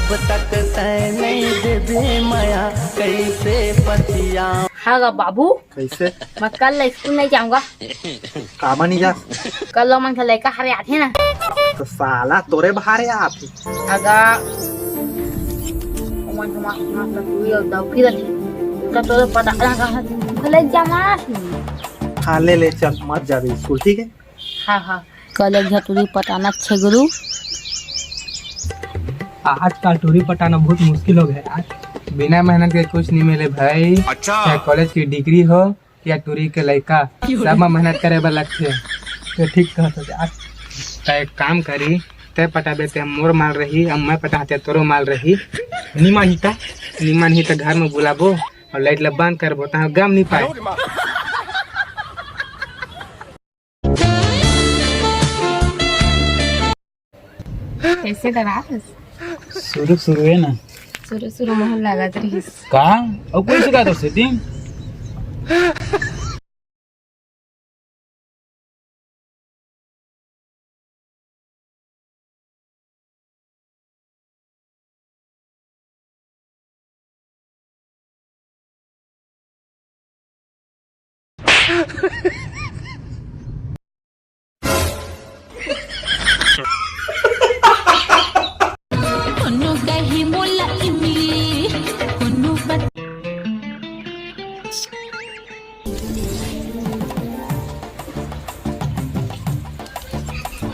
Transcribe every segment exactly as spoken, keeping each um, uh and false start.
तक तय नहीं देबे मया, कैसे पतिया। हाँ गा बाबू, कैसे? मैं कल ले स्कूल नहीं जाऊंगा। कामा नहीं जा? कल वो मन के लइका हरे आथे ना। तो साला तोरे भारे आथे। अगा, वो मन के मार, मार, मार, तू ये दौकी रही। तो तोरे पता ना कहाँ से। भले जाना। हाँ, ले, ले, चल, मत जाबे स्कूल, ठीक है? हाँ, हाँ। कल एक झन टूरी पटाना छेगरू। आजकल टूरी पटाना बहुत मुश्किल हो गया यार। बिना मेहनत के कुछ नहीं मिले भाई। अच्छा। चाहे कॉलेज की डिग्री हो या टूरी के लइका, सब में मेहनत करे बर लगथे। तो ठीक कहत हो यार। त एक काम करी, तै पटाबे ते मोर माल रही, अब मैं पटाते तोरो माल रही। निमन ही त, निमन ही त घर में बुलाबो और लाइट ला बंद करबो, तहाँ गम नहीं पाए। कैसे डरात हस? शुरू शुरू है ना। शुरू शुरू मोहन लागत रहिस। का? अउ कोई सिखात हो सेटिंग?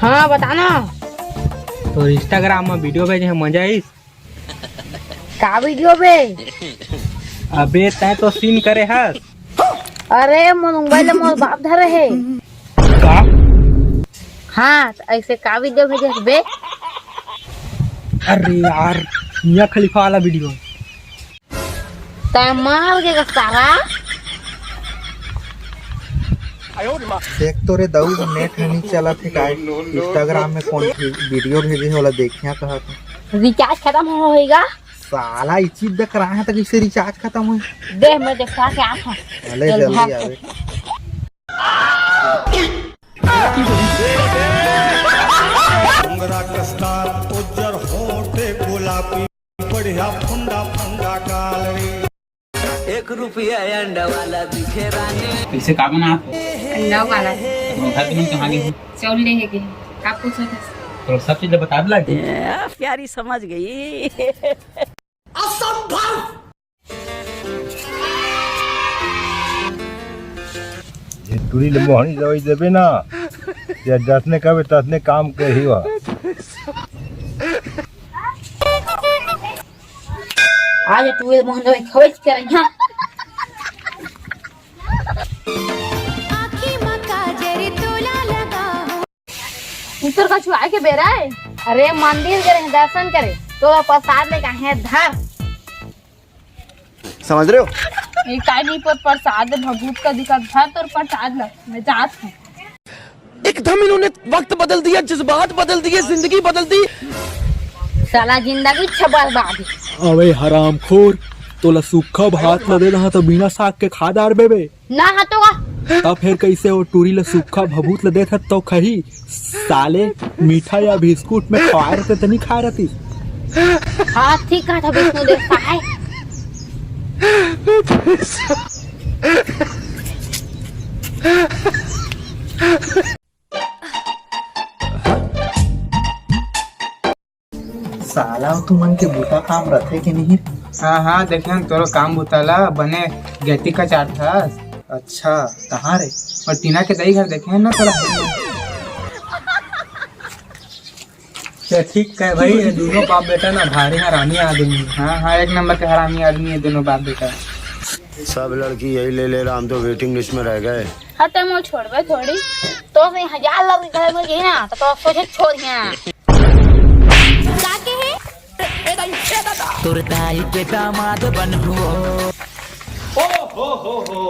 हाँ, बता ना। तोर Instagram में वीडियो भेजे हँव, मजा आइस। का वीडियो बे? अबे तैं तो सीन करे हस। अरे मोर मोबाइल ला मोर बाप धरे हे। का? हाँ, त ऐसे का वीडियो भेजे हस बे? अरे यार, मियाँ खलीफा वाला वीडियो। तैं मार के का सारा? देख तो रे दाऊ, नेट ह नहीं चलत हे काय? Instagram में कौन वीडियो भेजे हे, ओला देखिया कहत हँव। रिचार्ज खतम हो होइगा। साला इचित देख रहा है तो कैसे रिचार्ज खतम होई? देख मैं देखा के आत हँव। अले चल जल्दी भाग। आवे। डोंगरा कस्ता उज्जर होठे गुलाबी, बढ़िया फुंडा फंडा गाल रे। एक रुपया अंडा वाला दिखे रानी। कैसे का बना आप? अंडा वाला। तो घर के लोग कहाँ गए हैं? चाउर ले के गए। आप पूछो तो। तो सब चीज बता लग। ए, प्यारी समझ गई। असंभव। ये टूरी ले मोहनी दवाई देबे ना, या जतने कहबे ततने काम करही वह। आज टूरी मोहन दवाई खवेच करही। आँखी मा काजर तोला लगा हो। इतर का छुआ के बेरा है। अरे मंदिर गए रहे दर्शन करे, तो प्रसाद लेके आए हैं धर। समझ रहे हो? ये काय नहीं पर प्रसाद भभूत का दिखा, धर तोर प्रसाद ला, मैं जात हँव। एकदम इन्होंने वक्त बदल दिया, जज्बात बदल दिए, जिंदगी बदल दी। साला जिंदगी छ बर्बाद। अबे हरामखोर, तोला सूखा भात ला दे रहा तो बिना साग के खा डारबे बे। ना हा तो का? तब फेर कैसे वो टूरी ला सूखा भभूत ला देथस तो खही? साले मीठा या बिस्कुट में खवाए रहते तो नहीं खाए रहती। हाँ, ठीक कहा था विष्णु देव सहाय। साला, तुमन के बूता काम रथे के नहीं? हाँ, हाँ, देखे हन तोरो काम बूता ला, बने गेती कचारथस। अच्छा, कहाँ रे? और टीना के दाई घर देखे हन ना तोला। ते ठीक कहे भाई, ये दोनों बाप बेटा ना भारी हरामी आदमी। हाँ, हाँ, एक नंबर के हरामी आदमी है दोनों बाप बेटा। सब लड़की यही ले ले रहा, हम तो वेटिंग लिस्ट में रह गए। हाँ, ते मोल छोड़बे थोड़ी। तो से हजार लड़की घर में गई ना, तो, तो सोचे छोड़ यहाँ। का के है? तोर दाई के दामाद बनहूँ। ओ हो हो हो।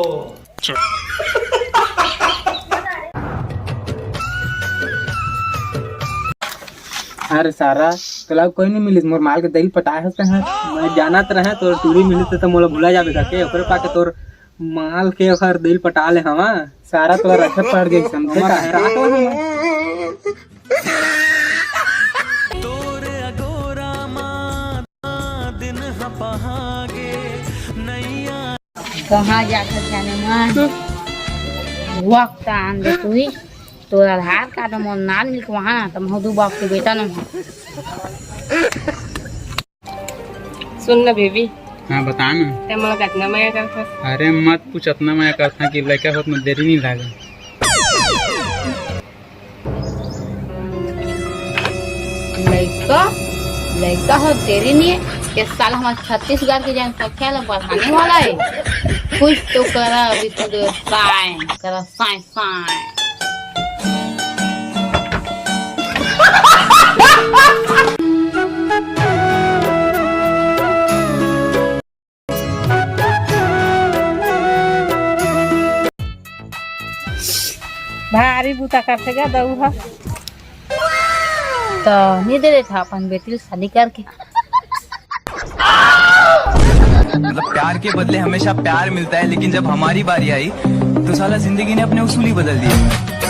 अरे सारा, तोला कोई नहीं मिलिस, मोर माल के दही पटाए हस तैं। मैं जानत रहे तोर टूरी मिलिस त मोला भुला जाबे कहिके, ओकरे पाके तोर माल के ओकर दिल पटा ले हवा। सारा तोला रखे पड़ गई, समझे का? रात हो हवा। कहाँ जाकर जाने मन। वक्त आन दे तू ही। तोर आधार कार्ड मोर नाम लिखवा ना, त महू दू बाप के बेटा न हो। सुन ना बेबी। हाँ, बता ना। ते मोला कतना मया करथस? अरे मत पूछ, अतना मया करथा कि लइका होत में देरी नहीं लागे। लइका, लइका हो देरी नहीं है। ये साल हमारे छत्तीसगढ़ के जनसंख्या ला बढ़ाने वाला है। कुछ तो करा अभी, तू दे साय करा, साय साय। भारी बूता करथे गा दऊ ह। त नी दे देथा अपन बेटी ल शादी करके। मतलब, प्यार के बदले हमेशा प्यार मिलता है, लेकिन जब हमारी बारी आई तो साला जिंदगी ने अपने उसूल ही बदल दिए।